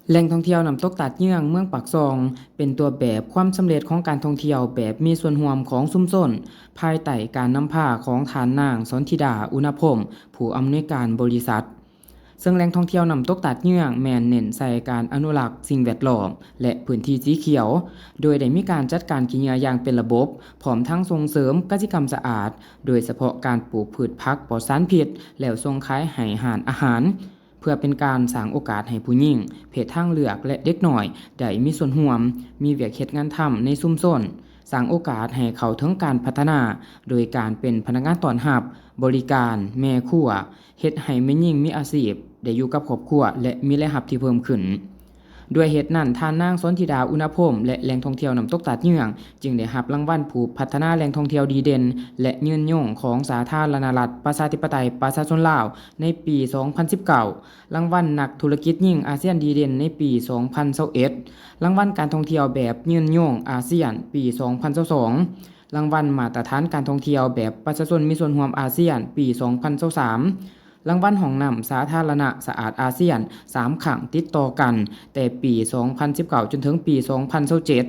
ແຫຼ່ງທ່ອງທ່ຽວນ້ຳຕົກຕາດເຍືອງ ເມືອງປາກຊ່ອງ ເປັນຕົວແບບຄວາມສຳເລັດຂອງການທ່ອງທ່ຽວແບບມີສ່ວນຮ່ວມຂອງຊຸມຊົນ ພາຍໃຕ້ການນຳພາຂອງທ່ານນາງ ສອນທິດາ ອຸນນະພົມ ຜູ້ອຳນວຍການບໍລິສັດ. ເຊິ່ງແຫຼ່ງທ່ອງທ່ຽວນ້ຳຕົກຕາດເຍືອງ ແມ່ນເນັ້ນໃສ່ການອະນຸລັກສິ່ງແວດລ້ອມ ແລະ ພື້ນທີ່ສີຂຽວ, ໂດຍໄດ້ມີການຈັດການຂີ້ເຫຍື້ອຢ່າງເປັນລະບົບ, ພ້ອມທັງສົ່ງເສີມກະສິກຳສະອາດ, ໂດຍສະເພາະການປູກພືດຜັກປອດສານພິດ ແລ້ວສົ່ງຂາຍໃຫ້ຮ້ານອາຫານ. ເພື່ອເປັນການສ້າງໂອກາດໃຫ້ຜູ້ຍິງເພດທາງເລືອກ ແລະ ເດັກນ້ອຍໄດ້ມີສ່ວນຮ່ວມ, ມີວຽກເຮັດງານທຳໃນຊຸມຊົນ, ສ້າງໂອກາດໃຫ້ເຂົ້າເຖິງການພັດທະນາ ໂດຍການເປັນພະນັກງານຕ້ອນຮັບ, ບໍລິການ, ແມ່ຄົວ, ເຮັດໃຫ້ແມ່ຍິງມີອາຊີບ, ໄດ້ຢູ່ກັບຄອບຄົວ ແລະ ມີລາຍຮັບທີ່ເພີ່ມຂຶ້ນ. ດ້ວຍເຫດນັ້ນ, ທ່ານນາງ ສອນທິດາ ອຸນນະພົມ ແລະ ແຫຼ່ງທ່ອງທ່ຽວນ້ຳຕົກຕາດເຍືອງ ຈຶ່ງໄດ້ຮັບລາງວັນຜູ້ພັດທະນາແຫຼ່ງທ່ອງທ່ຽວດີເດັ່ນ ແລະ ຍືນຍົງຂອງສາທາລະນະລັດ ປະຊາທິປະໄຕ ປະຊາຊົນລາວ ໃນປີສອງພັນສິບເກົ້າ, ລາງວັນນັກທຸລະກິດຍິງອາຊຽນດີເດັ່ນໃນປີສອງພັນຊາວເອັດ, ລາງວັນການທ່ອງທ່ຽວແບບຍືນຍົງອາຊຽນປີສອງພັນຊາວສອງ, ລາງວັນມາດຕະຖານການທ່ອງທ່ຽວແບບປະຊາຊົນມີສ່ວນຮ່ວມອາຊຽນປີສອງພັນຊາວສາມ, ລາງວັນຫ້ອງນ້ຳສາທາລະນະສະອາດອາຊຽນສາມຄັ້ງຕິດຕໍ່ກັນ ແຕ່ປີສອງພັນສິບເກົ້າ ຈົນເຖິງປີສອງພັນຊາວເຈັດ.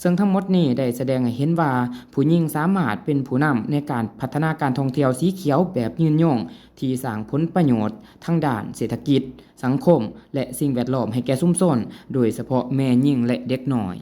ເຊິ່ງທັງໝົດນີ້ໄດ້ສະແດງໃຫ້ເຫັນວ່າ ຜູ້ຍິງສາມາດເປັນຜູ້ນຳໃນການພັດທະນາການທ່ອງທ່ຽວສີຂຽວແບບຍືນຍົງ ທີ່ສ້າງຜົນປະໂຫຍດທາງດ້ານເສດຖະກິດ, ສັງຄົມ ແລະ ສິ່ງແວດລ້ອມໃຫ້ແກ່ຊຸມຊົນ, ໂດຍສະເພາະແມ່ຍິງ ແລະ ເດັກນ້ອຍ.